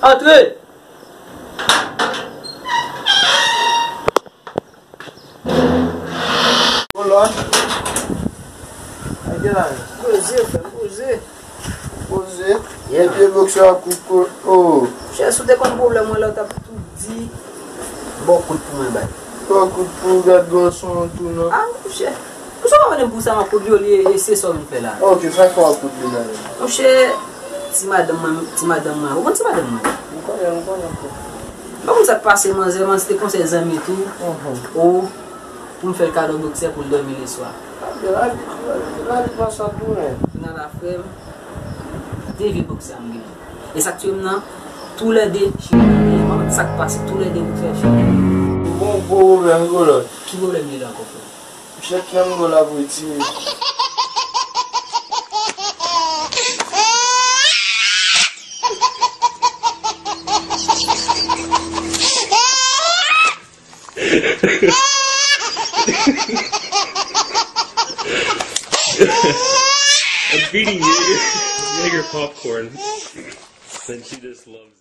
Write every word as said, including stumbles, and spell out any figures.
Antre! Kolòn. Ake la. Poze, frè, poze. Poze. Yeah. Epi boksè a koupe. Oh. Chè, si w te konn pwoblèm mwen la, w t ap tou di. Bon kout pou mwen bay. Bon kout pou gad granson tou non. Ah, monchè. Pou sa w pa mande m pou sa m ap koud li olye e se sa w vin fè la. Ok, sa fè w ap koud li la. Monchè, ti madanm mwen, ti madanm mwen. Ou konn ti madanm mwen? M konnen, m konnen. M pa konn sa k pase manzè, manzè te konsèy zanmi tou. Mhm. Ou pou m fè l kado boksè pou l dòmi leswa. Lavi, lavi, lavi pa sa tou, men. Kounye a la, frè m, de vye boksè a m genyen. E sa k tchwe m nan, toulède chire nan pye. M pa konn sa k pase, toulède boksè chire nan pye. Ou gon gwo pwoblèm, wi, Kolòn. Ki pwoblèm li la ankò, frè m? Misye t nan gòl la pou retire. I'm feeding Jaeger, Jaeger popcorn. And she just loves